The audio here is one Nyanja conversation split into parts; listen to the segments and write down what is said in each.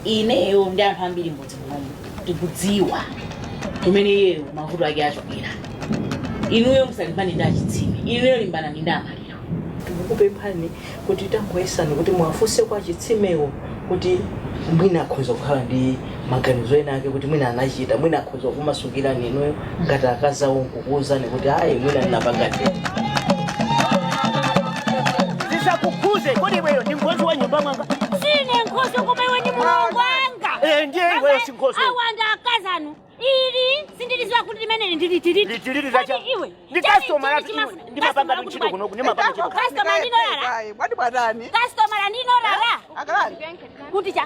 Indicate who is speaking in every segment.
Speaker 1: Ineyo ndi anthu ambiri m'mudzi munomu tikudziwa kumene iyeyo mavuto ake achokera. Inuyo musalimbane ndi achitsime, inuyo limbanani ndi amaliro.
Speaker 2: Tikukupemphani kuti tangoyesani kuti mwafunse kwa chitsimewo kuti mwina akhoza kukhala ndi maganizo ena ake kuti mwina anachita, mwina akhoza kumasukirani inuyo ngati akazawo nkukuwuzani kuti ayi, mwina ndinapanga ndi
Speaker 3: Zisakukhuze. Kodi iweyo ndi nkhoswe wa nyumba mwanga?
Speaker 4: Sine nkhoswe, koma iwe ndi mulongo wanga.
Speaker 3: Eh, ndiye iweyo si nkhoswe.
Speaker 4: Awanda akazanu ili sindiliziwa kuti limeneli ndilitiliti.
Speaker 3: Litiliti zacha.
Speaker 4: Iwe
Speaker 3: Ndi customer latu iwe. Ndimapanga ntchito kunoku, ndimapanga ntchito.
Speaker 4: Customer ndinorara.
Speaker 5: Bwati bwatani?
Speaker 4: Customer ndinorara.
Speaker 5: Akalani.
Speaker 4: Kuti cha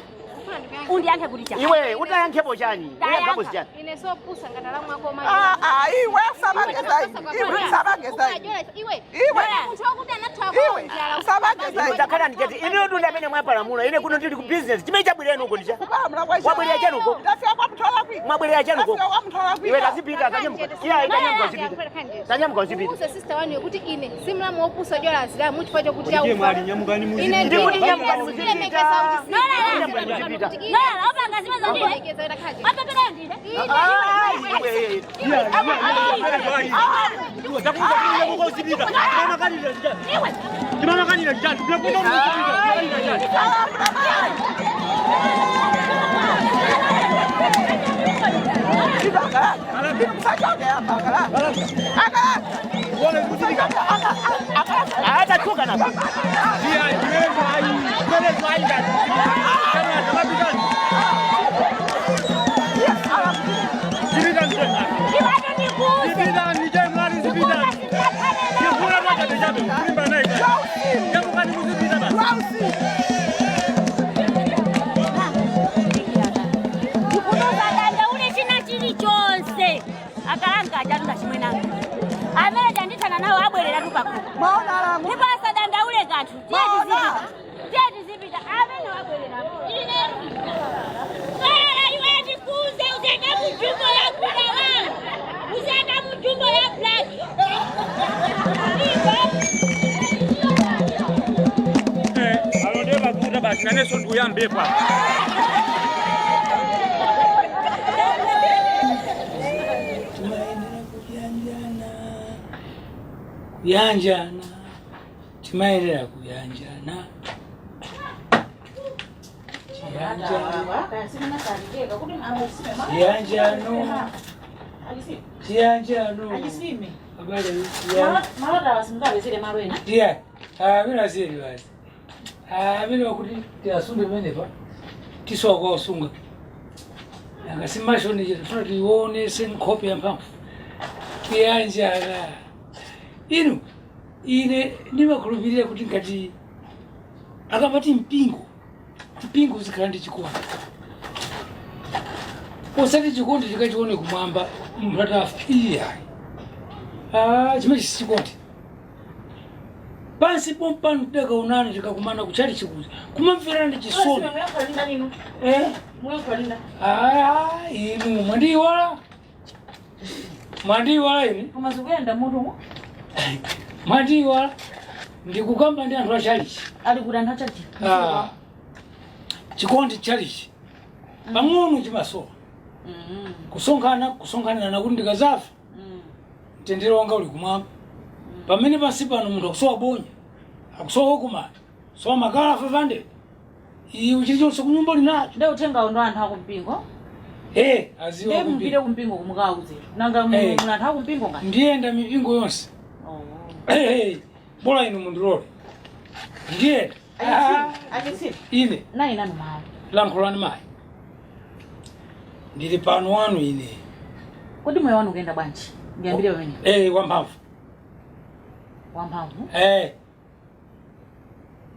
Speaker 4: undiyankhe kuti cha?
Speaker 3: Iwe utayankhepo chani? Uyankhapo chani?
Speaker 6: Ine sopusa ngati alamu ako.
Speaker 5: Ah, ah, iwe usabangeza iwe. Iwe usabangeza
Speaker 6: iwe.
Speaker 5: Iwe.
Speaker 6: Munthu wakuti anathawa.
Speaker 5: Iwe usabangeza
Speaker 3: Ine takhala ndikati ineyo nduli amene mwapalamula. Ine kuno ndili ku business. Chimene chabwireni uko ndicha.
Speaker 5: Kupalamula kwa
Speaker 3: Wabwerera chani uko?
Speaker 5: Ndafika kwa mthu walakwika.
Speaker 3: Mwabwerera chani uko?
Speaker 5: Ndafika kwa mthu walakwika.
Speaker 3: Iwe tazipita, tanyamuka. Iya, tanyamuka uzipita. Tanyamuka uzipita.
Speaker 6: Uze sister wanu kuti ine simlamu wopusa jola azilamu chifukwa chokuti ine
Speaker 3: Ndikuti nyamukani muzipita.
Speaker 4: Norara opanga zimene ndine apeperayo ndine.
Speaker 3: Ah, iwe.
Speaker 5: Iwe akalanga. Iwe musachoke apa akalanga. Akalanga. Musachoke akalanga.
Speaker 3: Atachuka na.
Speaker 4: Iwato ndikuuze ndikunozadandaule china chilichonse. Akalanga achatunda chimwenanga amene tandithana nawo abwerera tupakula.
Speaker 5: Maona alamu.
Speaker 4: Ndipo asadandaule kanthu. Tiye tizipita, tiye tizipita, amene wabwerera ine. Sara, iwe ndikuuze, uzenda mujumbo ya kuda wangu, uzenda mujumbo ya black iwe.
Speaker 7: Alonde bakuta basi naneso ndikuyambepa.
Speaker 8: Timayenera kuyanjana, kuyanjana, timayenera kuyanjana. Chiyanjano, chiyanjano, chiyanjano.
Speaker 1: Achisime.
Speaker 8: Abale, chiyanjano.
Speaker 1: Malota simungapezere malo ena.
Speaker 8: Iya, amene asiyeni basi. Amene wakuti tiasunge pamenepa, tisowa kwawasunga. Akasimashoni tifuna tionese nkhope ya mphamvu. Kuyanjana. Inu, ine ndimakhulupirira kuti ngati akamati mpingo, mpingo uzikhala ndi chikondi. Osati chikondi tikachione kumwamba munthu atafa. Iya. Ah, chimene si chikondi. Pansi pompano tidakaonana, tikakumana kuchali chikuti kumamverana ndi chisoni. Eh? Ah, inu mwandiiwala, mwandiiwala ine.
Speaker 1: Koma zikuyenda mutumu?
Speaker 8: Mwandiiwala. Ndikukamba ndi anthu achalichi.
Speaker 1: Ali kuti anthu achalichi?
Speaker 8: Ah, chikondi chalichi pang'ono chimasowa kusonkhana, kusonkhanirana kuti ndikazafa mtendere wanga uli kumwamba, pamene pansi pano munthu akusowa bonya, akusowa okumana, sowa makala 500, iwe chilichonse kunyumba uli nacho.
Speaker 1: Nde uthengawo ndo anthu akumpingo?
Speaker 8: Eh, aziwa.
Speaker 1: Nde mupite kumpingo kumukawuze. Nanga muli anthu akumpingo ngati?
Speaker 8: Ndiyenda mipingo yonse. Eh, eh, bola inu mundilole ndiyenda. Ah,
Speaker 1: Achisime.
Speaker 8: Ine.
Speaker 1: Nayi nanu mawu.
Speaker 8: Lankhulani mayi, ndili pano wanu ine.
Speaker 1: Kodi moyo wanu ukuyenda bwanji? Ndiyambire pamene.
Speaker 8: Eh, wamphamvu.
Speaker 1: Wamphamvu?
Speaker 8: Eh.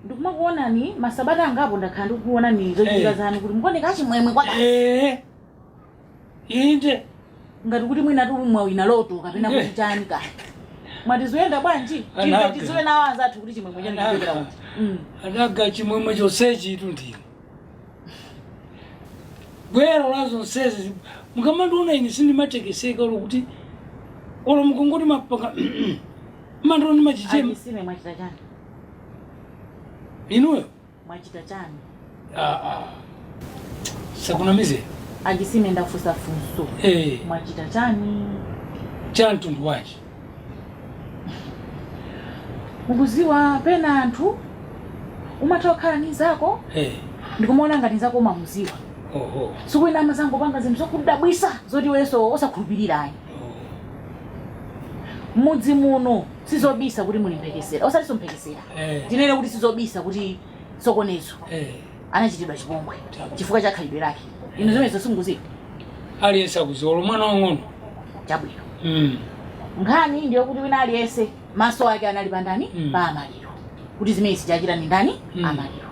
Speaker 1: Ndikumakuonani masabata angapo, ndakhala ndikukuonani zochitika zanu kuti mukuoneka achimwemwe kwa
Speaker 8: Eh, inde.
Speaker 1: Ngati kuti mwina tu mwawina loto kapena kuti chani kaya. Mwati ziyenda bwanji? Timve.
Speaker 8: Anaka.
Speaker 1: Tidziwe nawo anzathu kuti chimwemwe chanu chikuchokera kuti.
Speaker 8: Adaga, chimwemwe chonsechi itu ndine gwero la zonsezi. Mukamandiona ine sindimatekeseka olo kuti olo mukungoti mapanga mandiona ndimachichema.
Speaker 1: Achisime, mwachita chani?
Speaker 8: Inuyo.
Speaker 1: Mwachita chani?
Speaker 8: Ah, ah. Sakunamize.
Speaker 1: Achisime ndafunsa funso.
Speaker 8: Eh.
Speaker 1: Mwachita chani?
Speaker 8: Cha mtundu wanji.
Speaker 1: Mukuziwa pena anthu umatha kukhala ni zako
Speaker 8: Eh.
Speaker 1: ndikumaona ngati nzako umamuziwa.
Speaker 8: Oho.
Speaker 1: Siku ina amazangopanga zinthu zokudabwisa zoti iwenso osakhulupirira ayi. Mudzi muno sizobisa kuti muli mphekesera, osatinso mphekesera.
Speaker 8: Eh.
Speaker 1: Tinene kuti sizobisa kuti sokonezo
Speaker 8: Eh.
Speaker 1: anachitidwa chipongwe chifukwa cha khalidwe lake. Inu zimenezo simukuziwa.
Speaker 8: Aliyense akuziwa olo mwana wang'ono.
Speaker 1: Chabwino. Nkhani ndiyo kuti wina aliyense maso ake anali pa ndani? Pa amaliro. Kuti zimene zichachita ndi ndani? Amaliro.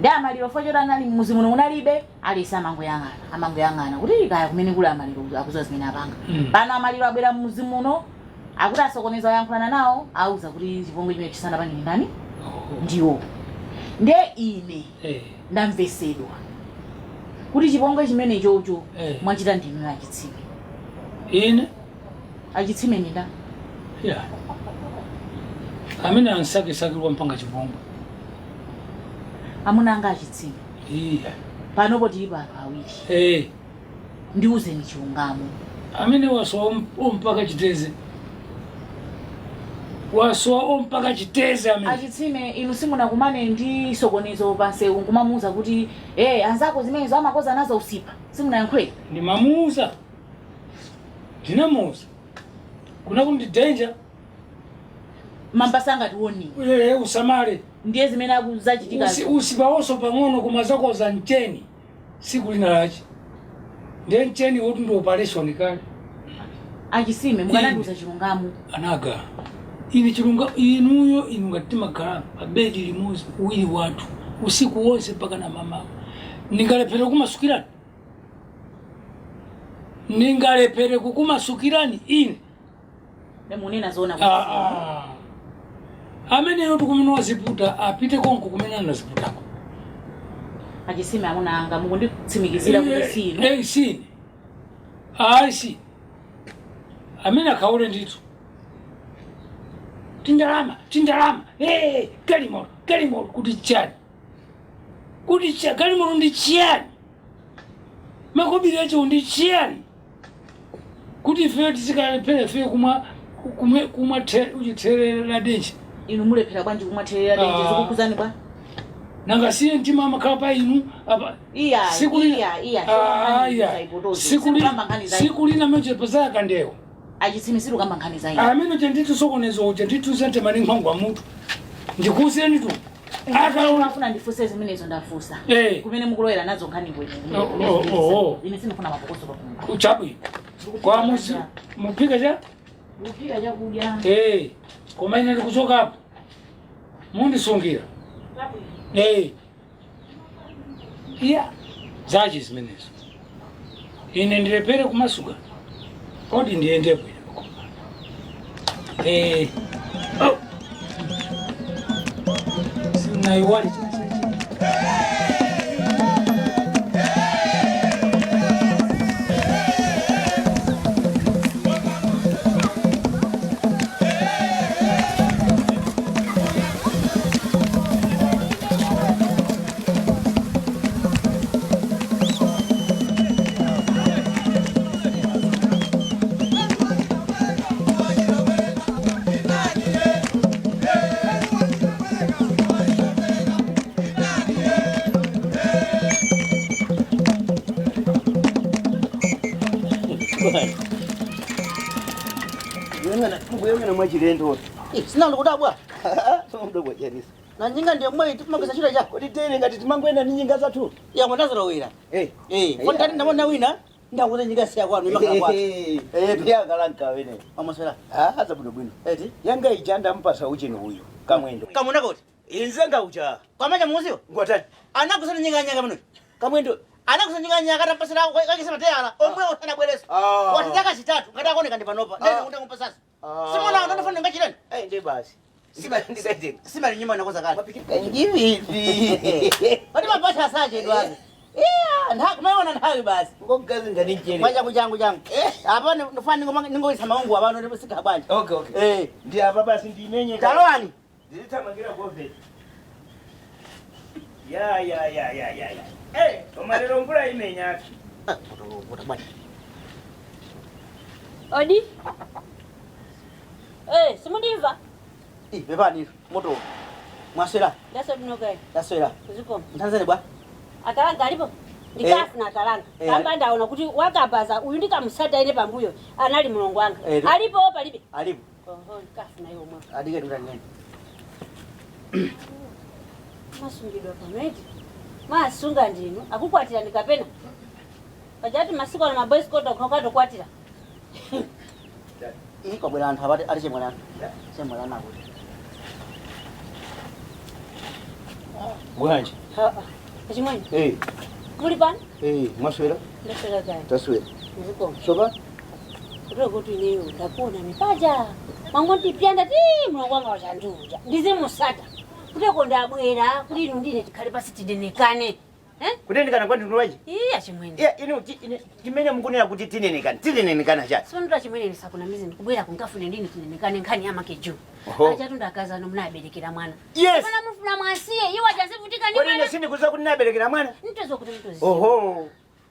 Speaker 1: Ndi amaliro fochota anali mmuzi muno munalibe, aliyense amangoyang'ana, amangoyang'ana kuti kaya kumene kuli amaliro akuziwa zimene apanga. Pano amaliro abwera mmuzi muno, akuti asokoneza oyankhulana nawo, auza kuti chipongwe chimene chisanapange ndi ndani? Ndiwo. Ndiye ine ndamvesedwa kuti chipongwe chimene chocho mwachita ndinu achitsime.
Speaker 8: Ine?
Speaker 1: Achitsime ndi ndani?
Speaker 8: Ya. Amene ansakisakirwa mpanga chipongwe.
Speaker 1: Amuna anga achitsime.
Speaker 8: Iya.
Speaker 1: Panopo tili pa anthu awiri.
Speaker 8: Eh.
Speaker 1: Ndiuzeni chilungamo.
Speaker 8: Amene wasowa ompaka chiteze. Wasowa ompaka chiteze amene.
Speaker 1: Achitsime inu simunakumane ndi sokonezo pansewu nkumamuuza kuti anzako zimenezo amakoza nazo usipa. Simunayankhule.
Speaker 8: Ndimamuuza. Ndinamuuza. Kuna kuti danger.
Speaker 1: Mambasa angati warning.
Speaker 8: Eh, usamale.
Speaker 1: Ndiye zimene akuzachitika.
Speaker 8: Usipaonso pang'ono koma zakoza mcheni siku lina lachi. Ndiye mcheni woti ndi operation kale.
Speaker 1: Achisime mukanandiuza chilungamo.
Speaker 8: Anaga. Ine chilunga inuyo inu ngati timakhala pa bedi limodzi uwiri wathu usiku wonse mpaka na mamawa. Ningalephere kumasukirani? Ningalephere kukumasukirani ine?
Speaker 1: Munena zoona.
Speaker 8: Ameneyo tikumene waziputa apite konko kumene anaziputako.
Speaker 1: Achisime amuna anga mukunditsimikizira kuti sinu.
Speaker 8: Eh, sine. Ayi si. Amene akhaule ndithu. Tindalama, tindalama. Eh, galimoto, galimoto kuti chani. Kuti chani, galimoto ndi chiyani. Makobiri acho ndi chiyani. Kuti ife tizikalephere ife kumwa kumwa uchitherera denje.
Speaker 1: Inu mulephera bwanji kumwa therera denje zikukuzani bwa?
Speaker 8: Nanga siye mtima amakhala pa inu apa.
Speaker 1: Iya, iya, iya.
Speaker 8: Iya. Siku lina meche pasaya kandewo.
Speaker 1: Achitsime sitikukamba nkhani za inu.
Speaker 8: Amene che ndithu sokonezo uche ndithu sente mani nkhwangu wa mutu. Ndikuwuzeni tu.
Speaker 1: Akaona afuna ndifunse zimenezo ndafunsa. Kumene mukulowera nazo nkhani ngwene. Ine sindifuna mapokoso pakumwa.
Speaker 8: Uchabwino. Kwa muzi muphika cha?
Speaker 1: Muphika chakudya.
Speaker 8: Eh. Koma ine ndikuchoka apo. Mundisungira. Eh. Iya. Zachi zimenezo. Ine ndilepere kumasuka. Kodi ndiyende bwino. Eh. Oh. Sinaiwali.
Speaker 3: Mukuyang'ana mwachilendo.
Speaker 5: Sina ndikudabwa.
Speaker 3: Mudabwa chanisa.
Speaker 5: Na nyinga ndiye mwe timagesa chita chako.
Speaker 3: Kuti tere ngati timangoenda ni nyinga zathu.
Speaker 5: Ya mwandazolowera.
Speaker 3: Eh.
Speaker 5: Eh, kodi tati ndamona wina ndakuza nyinga siya kwanu imakhala kwanu.
Speaker 3: Eh, tiyakala nkawene.
Speaker 5: Amaswera.
Speaker 3: Ah, zabwino bwino.
Speaker 5: Eti?
Speaker 3: Yanga ija ndampasa ucheni uyu kamwendo.
Speaker 5: Kamwendo kuti?
Speaker 3: Inzenga ucha.
Speaker 5: Kwamanja muziwa?
Speaker 3: Ngwatani.
Speaker 5: Anakusana nyinga nyanga pano.
Speaker 3: Kamwendo.
Speaker 5: Anakusana nyinga nyanga atapasira kakisa mateyala omwe osanabwereso. Wati chaka chitatu ngati akuoneka ndi panopa. Ndene kuti ngumpasasa. Simona ndofana ngachitani?
Speaker 3: Eh, ndi basi.
Speaker 5: Sima linyuma nakoza kale.
Speaker 3: Njivivi.
Speaker 5: Pati mapasha asache dwazi. Iya, nthawi maona nthawi basi.
Speaker 3: Ngogazi ngani njere.
Speaker 5: Mwacha kuchangu changu. Apa ndofana ningoisa maungu apa ndipo sikha bwanji.
Speaker 3: Okay, okay.
Speaker 5: Eh.
Speaker 3: Ndi apa basi ndimenye.
Speaker 5: Talowani.
Speaker 3: Ndithamangira goveti. Ya ya ya ya ya ya. Eh, koma lero mvula imenyatu.
Speaker 4: Odi? Eh, simundimva?
Speaker 5: Ih, bebani moto. Mwaswera,
Speaker 4: Ndasodinokayi.
Speaker 5: ndaswera.
Speaker 4: Zikomo.
Speaker 5: Mthanzani bwa.
Speaker 4: Akalanga alipo? Ndikafuna akalanga.
Speaker 5: Eh.
Speaker 4: Kamba ndaona kuti wakabaza uyu ndikamusata ine pambuyo anali mulongo wanga.
Speaker 5: Eh.
Speaker 4: Alipo palibe?
Speaker 5: Alipo.
Speaker 4: Oho, ndikafuna iwo mwa.
Speaker 5: Adike ndani.
Speaker 4: Masungidwa pameti. Masunga ndinu, akukwatira ndikapena. Pajati masiku ano maboys koto kokatokwatira.
Speaker 5: Ih, kwabwera anthu abati ali chemwelana. Chemwelana kuti. Bwanji.
Speaker 4: Ha. Chimwene,
Speaker 5: Eh,
Speaker 4: muli pano?
Speaker 5: eh, mwaswera,
Speaker 4: Ndaswera kaya.
Speaker 5: taswera.
Speaker 4: Zikomo.
Speaker 5: Soba?
Speaker 4: Kutoka kuti ineyo ndakuona mipaja mwangondipyanda ti mulongo wanga wachandiuja ndizimusata kuteko ndabwera kuti inu ndine tikhale pasi tinenekane. Eh?
Speaker 3: Kunenekana kwa ndinu waji?
Speaker 4: Iya chimwene.
Speaker 3: Iya, inu chimene mukunena kuti tinenekana. Tinenekana chati.
Speaker 4: Sinotola chimwene ndisakunamize ndikubwera kunkafune ndine tinenekane nkhani ya makeju.
Speaker 3: Oho.
Speaker 4: Achatunda akazano munaberekera mwana.
Speaker 3: Yes.
Speaker 4: Funa mufuna mwasiye iwo achazivutika ndi
Speaker 3: Kodi ine
Speaker 4: mwana.
Speaker 3: sindikudziwa kuti ndinaberekera mwana?
Speaker 4: Mtozo kuti mtozi.
Speaker 3: Oho.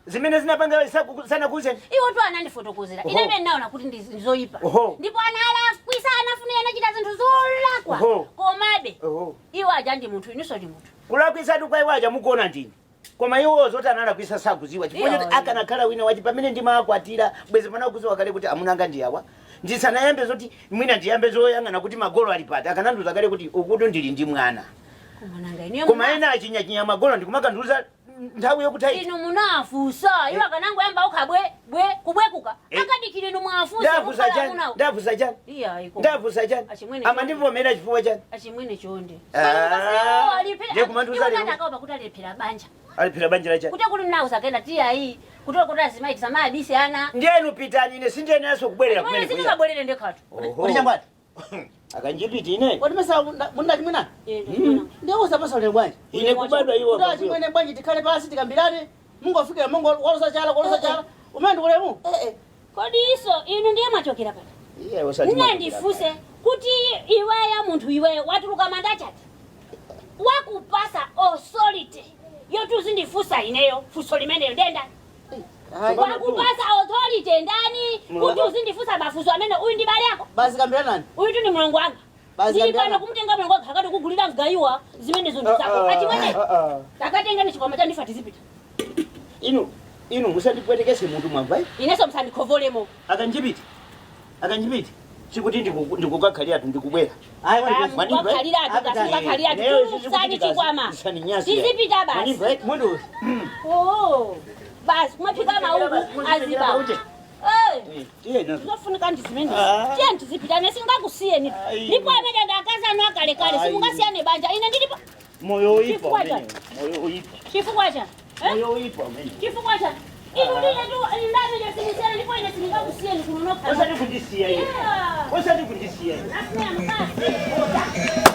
Speaker 3: Zimene zinapanga sanakuuzeni.
Speaker 4: Iwo tu anandifotokozera.
Speaker 3: Oho.
Speaker 4: Ine naona kuti ndizoyipa.
Speaker 3: Oho.
Speaker 4: Ndipo analakwisa anafuna anachita zinthu zolakwa.
Speaker 3: Oho.
Speaker 4: Komabe.
Speaker 3: Oho.
Speaker 4: Iwo aja ndi munthu inunso ndi munthu.
Speaker 3: Kulakwisatu kwa iwo aja mukuona ndini. Koma iwo zoti analakwisa sakuziwa. Chifukwa
Speaker 4: Iyo,
Speaker 3: choti akanakhala wina wachi pamene ndimakwatira bwezi panakuziwa kale kuti amunanga ndi awa. Ndisanayambe zoti mwina ndiyambe zoyang'ana kuti magolo ali pati. Akanandiuza kale kuti ukuti ndili ndi mwana.
Speaker 4: Kumananga inuyo.
Speaker 3: Koma ena achinyachinya magolo ndikumakandiuza nthawi yokuti ayi.
Speaker 4: Inu munafusa. Iwo akanangoyamba okha bwe bwe kubwekuka.
Speaker 3: Eh.
Speaker 4: Akadikira inu mwafusa.
Speaker 3: Ndafusa
Speaker 4: mukhala
Speaker 3: chani?
Speaker 4: munawo.
Speaker 3: Ndafusa chani?
Speaker 4: Iya iko.
Speaker 3: Ndafusa chani?
Speaker 4: Achimwene.
Speaker 3: Amandivomera chifukwa chani?
Speaker 4: Achimwene chonde.
Speaker 3: Ah. Ndiye kumandiuza lero.
Speaker 4: Akaopa kuti alephera banja.
Speaker 3: Aliphera banja la chani?
Speaker 4: Kuti kuti mnawo sakenda tiyayi. Kuti kuti azimaitisa maabisi ana.
Speaker 3: Ndiyenu pitani ine sindiyeneranso kubwerera
Speaker 4: Chimwene
Speaker 3: kumene kuya.
Speaker 4: sindingabwerere ndekhatu.
Speaker 3: Oho.
Speaker 5: Kuti changwati.
Speaker 3: Akanjipiti ine.
Speaker 5: Kodi mesa munda chimwena?
Speaker 4: Eh, ndachimwena.
Speaker 5: Ndiye usapasa ule bwanji.
Speaker 3: Ine kubadwa iwo.
Speaker 5: Kuti achimwene bwanji tikhale pasi tikambirane. Mungofikira mungo walosa chala walosa chala. Umene ndikulemu.
Speaker 4: Kodi iso inu ndiye mwachokera pati.
Speaker 3: Iye osati.
Speaker 4: Nne ndifuse kuti iweya munthu iweyo watuluka manda chati. Wakupasa authority yoti uzindifusa ineyo fuso limeneyo ndenda. Wakupasa authority ndani kuti uzindifusa mafuso amene uyu ndi bale yako.
Speaker 5: Basi kambiranani.
Speaker 4: Uyu tu ni mulongo wanga.
Speaker 5: Basi
Speaker 4: Ndili pano
Speaker 5: kambirana.
Speaker 4: kumutenga mulongo wanga akati kugulira mgayiwa zimenezo ndi zako. Achimwene takatenga ni chikwama chandifa tizipita.
Speaker 3: Inu inu musandipwetekese mutu mwamva.
Speaker 4: Ineso musandikhovolemo.
Speaker 3: Akanjipiti. Akanjipiti. Sikuti ndikukakhalira tu ndikubwera.
Speaker 5: Ayi
Speaker 4: Wakhalira tulusani chikwama. Tizipita basi.
Speaker 5: Mundu.
Speaker 4: Oh, basi kumaphika mauku aziba. Eh,
Speaker 3: Iye nazo.
Speaker 4: zofunika ndizimene.
Speaker 3: Ah.
Speaker 4: Tiye ndizipita nesingakusiyeni.
Speaker 3: Ayi.
Speaker 4: Ndipo amene ndakazanu akalekale
Speaker 3: Ayi.
Speaker 4: simungasiyane banja. Ine ndilipo.
Speaker 3: Moyo uipa
Speaker 4: Chifukwa
Speaker 3: umene.
Speaker 4: chani?
Speaker 3: Moyo uipa.
Speaker 4: Chifukwa cha? Eh?
Speaker 3: Moyo uipa umene.
Speaker 4: Chifukwa cha? Inu ndine tu ndamene simusiyane ndipo ine sindingakusiyeni kuno nokha.
Speaker 3: Osati kundisiya iye.
Speaker 4: Yeah.
Speaker 3: Osati kundisiya iye.
Speaker 4: Asiya mukasi.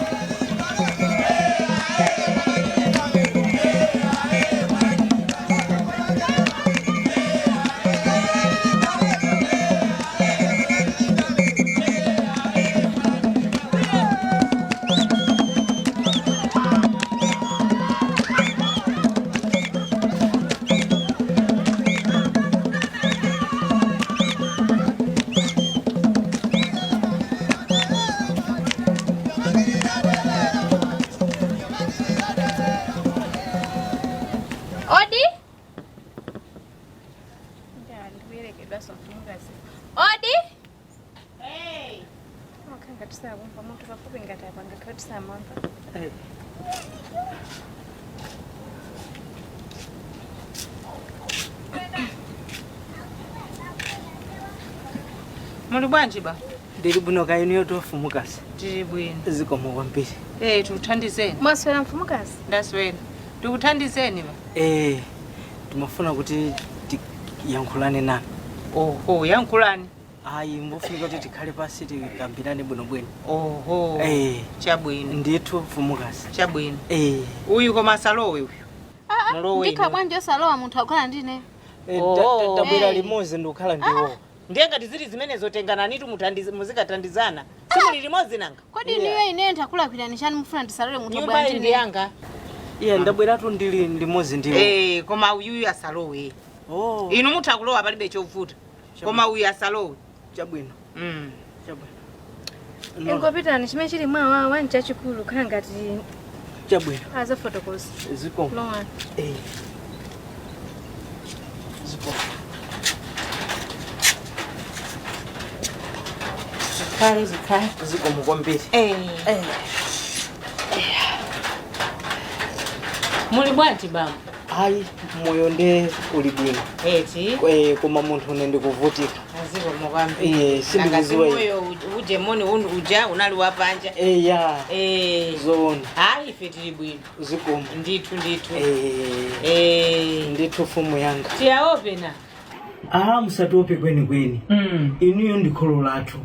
Speaker 6: Odi? Odi? Wakhanga tisakumva munthu pafupi ngati apa ngakhale tisamamva.
Speaker 9: Muli bwanji ba?
Speaker 2: Ndili bwino ka inuyo tofumukasi.
Speaker 9: Tili bwino.
Speaker 2: Zikomo kwambiri.
Speaker 9: Eh, tikuthandizeni.
Speaker 6: Mwaswera mfumukazi?
Speaker 9: Ndaswera. Tikuthandizeni ba.
Speaker 2: Eh, timafuna kuti tiyankhulane nanu.
Speaker 9: Oho, yankhulani.
Speaker 2: Ayi, mbofunika kuti tikhale pasi tikambirane bwinobwino.
Speaker 9: Oho.
Speaker 2: Eh,
Speaker 9: Chabwino.
Speaker 2: ndithu mfumukasi.
Speaker 9: Chabwino.
Speaker 2: Eh,
Speaker 9: Uyu koma asalowe uyu. Mulowe
Speaker 6: Ndikhala
Speaker 9: inu.
Speaker 6: bwanji osalowa munthu akukhala ndine.
Speaker 2: eh,
Speaker 9: Oh.
Speaker 2: tabwera
Speaker 6: Eh.
Speaker 2: limodzi ndikukhala ndiwo.
Speaker 9: Ndiye ngati zili zimenezo tengananitu muzikathandizana. Simuli limodzi nanga.
Speaker 6: Kodi inuyo ine ndakulakwirani chani mufuna ndisalole munthu
Speaker 9: Nyumba
Speaker 6: abwera
Speaker 9: iyi ndi
Speaker 6: ndine?
Speaker 9: yanga.
Speaker 2: Iye ndabweratu ndili limodzi ndiwo.
Speaker 9: Eh, koma uyuyu asalowe.
Speaker 2: Oh.
Speaker 9: Inu mutha kulowa, palibe chovuta, koma uyu asalowe.
Speaker 2: Chabwino. Chabwino.
Speaker 6: Ingopitani, chimene chili mwawawa nchachikulu, khala ngati
Speaker 2: Chabwino.
Speaker 6: azafotokoza.
Speaker 2: Zikomo.
Speaker 6: Lowani.
Speaker 2: Eh. Zikomo.
Speaker 9: Zikhale, zikhale.
Speaker 2: Zikomo kwambiri.
Speaker 9: Eh. Muli bwanji, bambo?
Speaker 2: Ayi, moyo nde uli bwino.
Speaker 9: Eti.
Speaker 2: Eh, koma munthu une ndikuvutika.
Speaker 9: Zikomo kwambiri.
Speaker 2: Eh, sindikuziwa ine.
Speaker 9: Moyo uje moni unu uja unali wapanja.
Speaker 2: Eya.
Speaker 9: Eh.
Speaker 2: Zoona.
Speaker 9: Hayi, ife tili bwino.
Speaker 2: Zikomo.
Speaker 9: Ndithu, ndithu.
Speaker 2: Eh.
Speaker 9: Eh.
Speaker 2: Ndithu, fumu yanga.
Speaker 9: Tiyaope na.
Speaker 2: Ah, musatope kwenikweni. Inuyo ndi kholo lathu,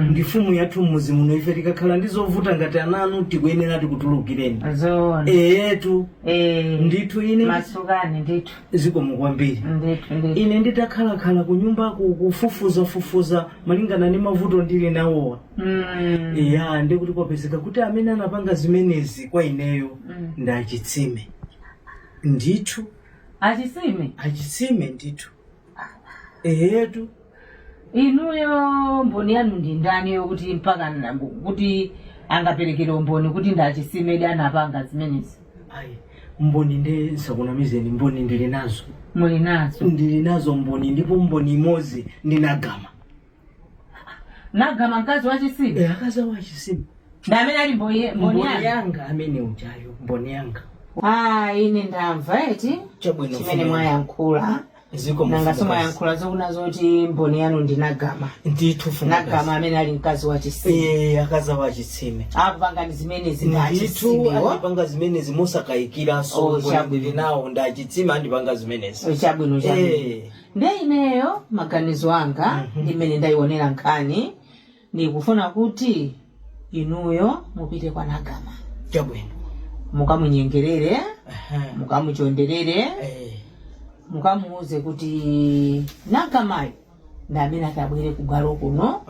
Speaker 2: ndi fumu yathu mmuzi muno. Ife tikakhala ndi zovuta ngati ananu, tikuyenera tikutulukireni.
Speaker 9: Zoona.
Speaker 2: Eyetu.
Speaker 9: Eh.
Speaker 2: Ndithu ine.
Speaker 9: Masukani ndithu.
Speaker 2: Zikomo kwambiri.
Speaker 9: Ndithu, ndithu.
Speaker 2: Ine nditakhalakhala ku nyumbako kufufuzafufuza malingana ndi mavuto ndili nawowa, ya, ndikuti kwapezeka kuti amene anapanga zimenezi kwa ineyo ndi Achitsime ndithu.
Speaker 9: Achitsime?
Speaker 2: Achitsime ndithu, eyetu.
Speaker 9: Inuyo mboni yanu ndi ndani yokuti mpaka kuti angaperekere umboni kuti ndi Achitsime anapanga zimenezi?
Speaker 2: Ayi, mboni nde nsakunamizeni, mboni ndili nazo.
Speaker 9: Muli nazo?
Speaker 2: Ndili nazo mboni, ndipo mboni imodzi ndinagama.
Speaker 9: Nagama mkazi wa Chitsime?
Speaker 2: E, akazi wa Chitsime.
Speaker 9: Ndi amene ali mboni, mboni
Speaker 2: Mboni
Speaker 9: yanu?
Speaker 2: yanga amene uchayo, mboni yanga.
Speaker 9: Ah, ine ndamva eti.
Speaker 2: Chabwino.
Speaker 9: Chimene mwayankhula.
Speaker 2: Zikomo.
Speaker 9: Nanga
Speaker 2: Mfumukazi.
Speaker 9: somwayankhula zokuna zoti mboni yanu ndinagama?
Speaker 2: Ndithu.
Speaker 9: Nagama amene ali mkazi wa Chitsime?
Speaker 2: E, akazi wa Chitsime.
Speaker 9: Akupangani zimenezi ndi
Speaker 2: Ndithu.
Speaker 9: Achitsimiwo?
Speaker 2: Andipanga zimenezi mosakayikiranso.
Speaker 9: Oh,
Speaker 2: mboni
Speaker 9: chabwino.
Speaker 2: ndili nawo, ndi Achitsime andipanga zimenezi.
Speaker 9: Chabwino, chabwino.
Speaker 2: Eh.
Speaker 9: Nde ineyo maganizo anga, ndimene ndayionera nkhani, ndikufuna kuti inuyo mupite kwa Nagama.
Speaker 2: Chabwino.
Speaker 9: Mukamunyengerere, mukamuchonderere, mukamuuze kuti Nagamayo ndi amene atabwere kubwalo kuno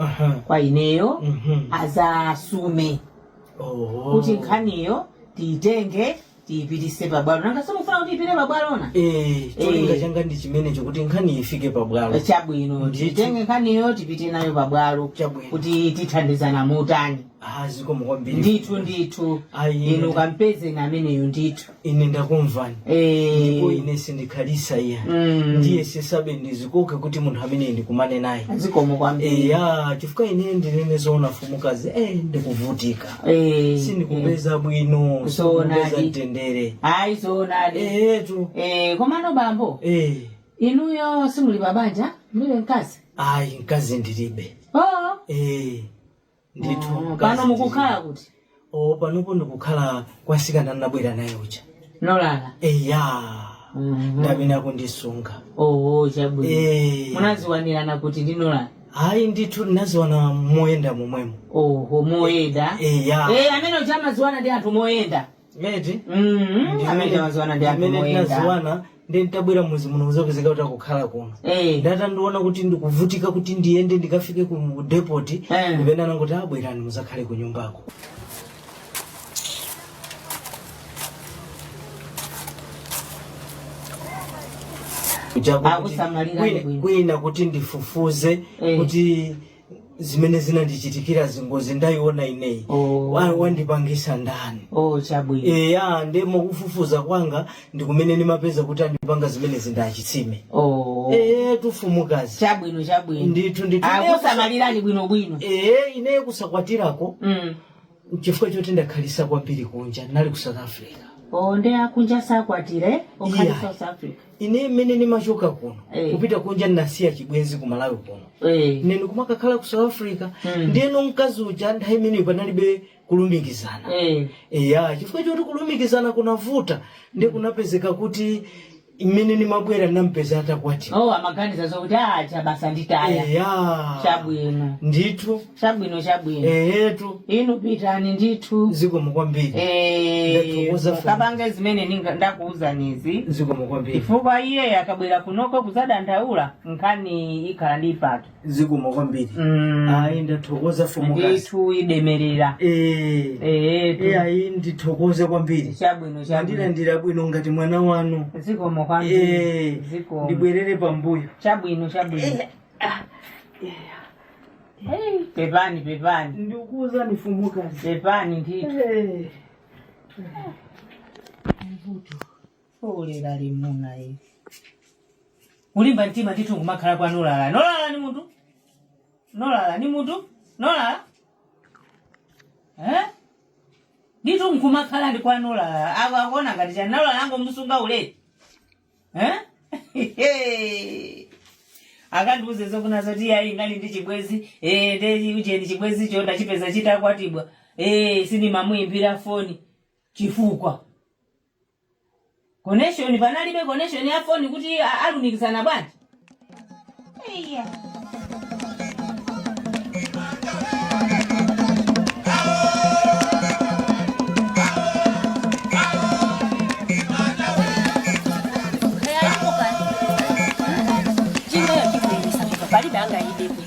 Speaker 9: kwa ineyo, azasume kuti nkhaniyo tiyitenge tiyipitise pabwalo. Nanga simufuna kuti ipite pabwalona?
Speaker 2: Eh, cholinga changa ndi chimenecho, kuti nkhani ifike pabwalo.
Speaker 9: Chabwino, titenge nkhaniyo tipite nayo pabwalo kuti tithandizana motani.
Speaker 2: Ah, zikomo kwambiri.
Speaker 9: Ndithu, ndithu.
Speaker 2: Ayi,
Speaker 9: inu kampeze ameneyo ndithu.
Speaker 2: Ine ndakumvani.
Speaker 9: Eh.
Speaker 2: Ndipo ine sindikhalisa iya, ndiye sisabe ndizikoke kuti munthu amene ndikumane naye.
Speaker 9: Zikomo kwambiri.
Speaker 2: Eya, chifukwa ine ndinene zoona, fumukazi, ndikuvutika. Sindikupeza bwino,
Speaker 9: Zoonadi.
Speaker 2: sindikupeza mtendere.
Speaker 9: Ayi, zoonadi.
Speaker 2: Etu.
Speaker 9: Komano bambo, inuyo simuli pabanja? Mulibe mkazi?
Speaker 2: Ayi, mkazi ndilibe.
Speaker 9: Oh.
Speaker 2: Ndithu.
Speaker 9: Oh,
Speaker 2: Mkazi
Speaker 9: pano mukukhala
Speaker 2: ndilibe.
Speaker 9: kuti?
Speaker 2: O, panopo ndikukhala kwa sikana ndinabwera naye uja.
Speaker 9: Nolala?
Speaker 2: Eya, ndamene akundisunga.
Speaker 9: Oh, chabwino.
Speaker 2: Munaziwanirana
Speaker 9: kuti ndinolala?
Speaker 2: Ayi ndithu, ndinaziwana moyenda momwemo.
Speaker 9: Oho, moyenda.
Speaker 2: Eya.
Speaker 9: Amene uja amaziwana ndi anthu moyenda.
Speaker 2: Eti.
Speaker 9: Amene amaziwana ndi anthu
Speaker 2: Amene
Speaker 9: moyenda.
Speaker 2: tinaziwana, ndi ntabwera muzi muno uzapezeka kuti akukhala kuno. Ndatandiona kuti ndikuvutika kuti ndiyende ndikafike ku depot, ndipena nangoti abwerani muzakhale ku nyumbako.
Speaker 9: Akusamalirani bwino.
Speaker 2: Kwina kuti ndifufuze kuti zimene zinandichitikira, zingozi ndayiona ineyi, wandipangisa ndani?
Speaker 9: Oh, chabwino.
Speaker 2: Eya, ndi mukufufuza kwanga ndikumene ndimapeza kuti andipanga zimenezi ndi Achitsime.
Speaker 9: Oh.
Speaker 2: Tufumukazi.
Speaker 9: Chabwino, chabwino.
Speaker 2: Ndithu, ndithu.
Speaker 9: Akusamalirani bwinobwino.
Speaker 2: Ineyo kusakwatirako chifukwa choti ndakhalisa kwambiri kunja, ndinali ku South Africa.
Speaker 9: Oh, ndi akunja sakwatire okhali?
Speaker 2: Yeah.
Speaker 9: South Africa.
Speaker 2: Ine mmene ndimachoka kuno kupita kunja, ndinasiya chibwenzi ku Malawi kuno. Ine ndikumakakhala ku South Africa. Ndiyeno mkazi uja nthawi imeneyo panalibe kulumikizana. Eya, chifukwa choti kulumikizana kunavuta, ndi kunapezeka kuti Imene nimabwera nampeza atakwati.
Speaker 9: Oh, amaganiza zokuti acha basa nditaya.
Speaker 2: Eya.
Speaker 9: Chabwino.
Speaker 2: Ndithu.
Speaker 9: Chabwino, chabwino.
Speaker 2: Eyetu.
Speaker 9: Inu pitani ndithu.
Speaker 2: Zikomo kwambiri.
Speaker 9: Eh,
Speaker 2: Ndathokoza funa.
Speaker 9: kapange zimene ndakuwuzanizi.
Speaker 2: Zikomo kwambiri.
Speaker 9: Chifukwa iye akabwera kunoko kuzadandaula nkhani ikhala ndi ipato.
Speaker 2: Zikomo kwambiri. Ayi, ndathokoza fumukazi.
Speaker 9: Ndithu, idemerera.
Speaker 2: Eh.
Speaker 9: Eyetu.
Speaker 2: Eh, ayi, ndithokoze kwambiri.
Speaker 9: Chabwino, chabwino.
Speaker 2: Ndilandira bwino ngati mwana wanu.
Speaker 9: Zikomo kwambiri.
Speaker 2: Eh,
Speaker 9: Zikomo.
Speaker 2: ndibwerere pambuyo.
Speaker 9: Chabwino, chabwino. Hey, pepani, pepani.
Speaker 2: Ndikuuza nifumukazi.
Speaker 9: Pepani ndithu.
Speaker 2: Eh.
Speaker 9: Olera limuna ivi. Ulimba mtima ndithu kumakhala kwa nolala. Nolala ni munthu? Nolala ni munthu? Nolala? Eh? Ndithu nkumakhala ndi kwa nolala. Ako akuona ngati chani nolala angomusunga ulere. Eh? Akandiuze zokuna zoti ayi ngali ndi chibwezi, eh, ndi ucheni chibwezi cho ndachipeza chitakwatibwa, eh, sinimamuimbira foni chifukwa connection panalibe, connection ya foni kuti alumikizana bwanji. Iya.
Speaker 4: Jinga yakikuimisa palibe angayidebe.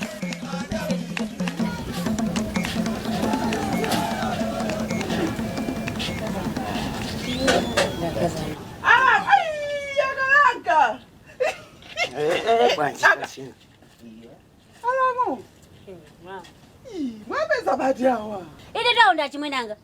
Speaker 10: Ah, ai, akalanga.
Speaker 3: Bwanji basi.
Speaker 10: Alamu. Mwapeza bati awa.
Speaker 4: Ine taonda chimwenanga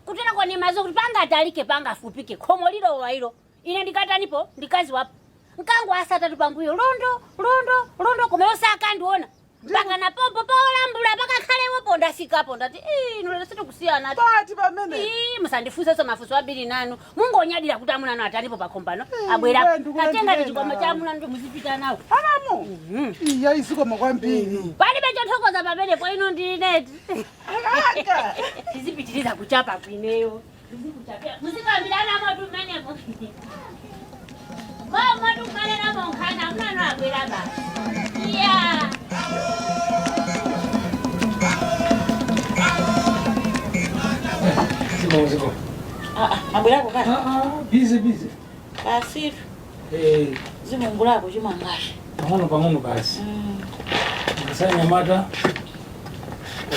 Speaker 4: kutera kwa nemazo kuti pangatalike pangafupike khomo lilowa ilo ine ndikatanipo ndikazi wapo nkangu asatatu pambuyo londo londo londo koma yonse akandiona mpaka pompo paolambula pakakhalewopo ndafikapo ndati "Ii, inu lero sitikusiyana."
Speaker 10: Pati pamene.
Speaker 4: Ii, musandifunsenso mafunso ambiri nanu mungonyadira kuti amunanu atanipo pakhombano
Speaker 10: Eh,
Speaker 4: abwera
Speaker 10: wewe ndikula
Speaker 4: tatenga
Speaker 10: ndiyenda.
Speaker 4: chikwama cha amunanu ndi muzipita nawo.
Speaker 10: Alamu. Iya, izikomo kwambiri.
Speaker 4: Palibe chothokoza pamenepo, ino ndineti.
Speaker 10: Akalanga.
Speaker 4: Tizipitiriza kuchapa kwineyo. Muzikambirana motu menepo motu kumalera monkhana amunanu abwera basi iya.
Speaker 8: Zikomo, zikomo.
Speaker 1: Mabwerako kale?
Speaker 8: Busy, busy.
Speaker 1: Basitu.
Speaker 8: Eh,
Speaker 1: zimungulako chimangashi.
Speaker 8: Pang'ono pang'ono basi. Akasanyamata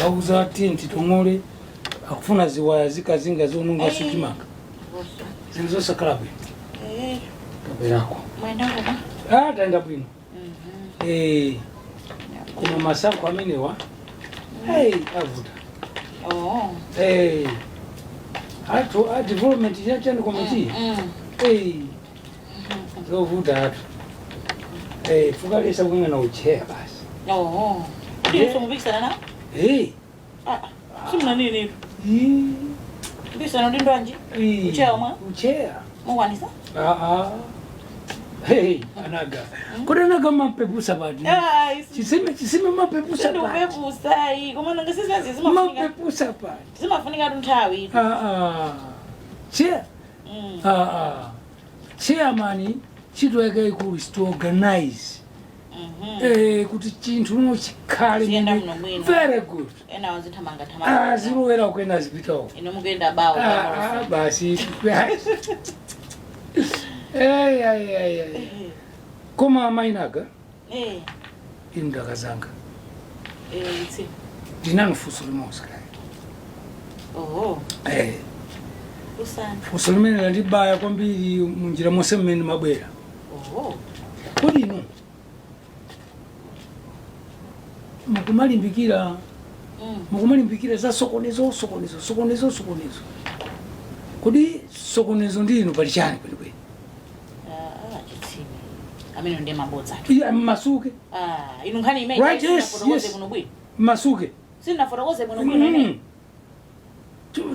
Speaker 8: wauza tinti tong'ole akufuna ziwaya zikazinga zonunga sichimanga zinthu zosakhala bwino. Kaberako.
Speaker 1: Mwendako ba?
Speaker 8: Ah, taenda bwino. Eh, koma masankho amenewa, hey, avuta.
Speaker 1: Oh.
Speaker 8: Eh, athu a development chachani committee. Eh, zovuta athu. Eh, fukalesa kung'ana ucheya basi.
Speaker 1: Oh. Ndiso mupikisana nawo?
Speaker 8: Eh.
Speaker 1: Ah, simuna nini? Mpikisana ndi ndwanji? Ucheya omwe?
Speaker 8: Ucheya.
Speaker 1: Mukwanisa?
Speaker 8: Ah, ah. Hey, anaga. Kodi anaga mampepusa pati? Chisime, chisime mampepusa pati.
Speaker 1: Sindikupepusa iyi, koma nanga sizinzi zimafunika.
Speaker 8: Mampepusa pati.
Speaker 1: Zimafunika tu nthawi.
Speaker 8: Ah, ah. Chair. Ah, ah. Chairman, ntchito yake ikulu is to organize. Eh, kuti chinthu uno chikhale
Speaker 1: Ziyenda
Speaker 8: mwene.
Speaker 1: muno mwino.
Speaker 8: Very good.
Speaker 1: Ena wazithamanga thamanga.
Speaker 8: Ah, zilowera kwena zipitawo.
Speaker 1: Ino mukuyenda bawo.
Speaker 8: Ah, ah, basi. Ei, ai, ai, ai. Koma amainaga,
Speaker 1: Eh,
Speaker 8: inu ndakazanga.
Speaker 1: eh, itsi.
Speaker 8: Ndinanu funso limodzi kale.
Speaker 1: Oh,
Speaker 8: Eh,
Speaker 1: usana.
Speaker 8: funso limene landibaya kwambiri munjira monse mmene mabwera.
Speaker 1: Oh.
Speaker 8: Kodi inu mukumalimbikira mukumalimbikira za sokonezo, sokonezo, sokonezo, sokonezo, kodi sokonezo ndi inu pali chani kwenikweni?
Speaker 1: Ah, chitsime. Amene ndiye mabodza.
Speaker 8: Iya, mmasuke.
Speaker 1: Ah, inu nkhani imene
Speaker 8: Right, yes,
Speaker 1: sinafotokoze
Speaker 8: yes.
Speaker 1: bwino bwino.
Speaker 8: Mmasuke.
Speaker 1: Sinafotokoze bwino bwino ine.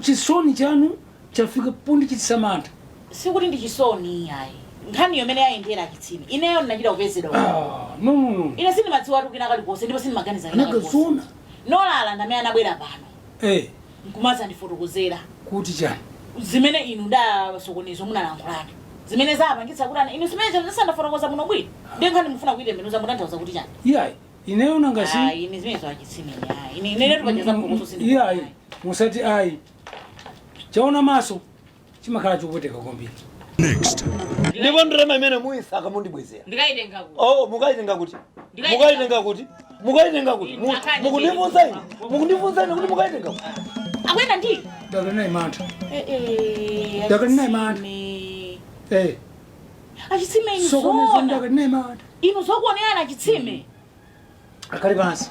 Speaker 8: Chisoni chanu chafika pundi chisamantha.
Speaker 1: Sikuti ndi chisoni ayi. Nkhani yomene yayendera chitsime. Ineyo ndinachita kupezedwa.
Speaker 8: Ah, no, no, no.
Speaker 1: Ine sindimadziwa tu kina kalikonse ndipo sindimaganiza kina kalikonse.
Speaker 8: Anakazona.
Speaker 1: Nolala ndamene anabwera pano.
Speaker 8: Eh,
Speaker 1: Nkumaza ndifotokozera.
Speaker 8: kuti chani?
Speaker 1: Zimene inu ndasokonezo munalankhulana. Zimene zapangitsa kuti ana inu zimene zisandafotokoza muno bwino. Ndiye nkhani mufuna kuitembenuza mutanthauza kuti chani?
Speaker 8: Iyayi, ineyo nangasi.
Speaker 1: Ayi, ine zimenezo achitsime ayi. Ine inetu pacheza phokoso sindi.
Speaker 8: Iyayi, musati ayi. Chaona maso chimakhala chopweteka kwambiri.
Speaker 11: Ndipo ndalama imene muyisaka mundibwezera.
Speaker 1: Ndikaitenga kuti.
Speaker 11: Oh, mukaitenga kuti? Mukaitenga kuti? Mukaitenga kuti? Mukundifunsa ine? Mukundifunsa ine kuti mukaitenga kuti?
Speaker 1: Akwenda ndi.
Speaker 8: Dakalinayi mantha.
Speaker 1: Eh eh.
Speaker 8: Dakalinayi mantha. Eh.
Speaker 1: Achitsime inu
Speaker 8: Sokonezo
Speaker 1: zoona.
Speaker 8: ndakalinayimantha.
Speaker 1: Inu zokuonera achitsime.
Speaker 8: Akhale pansi.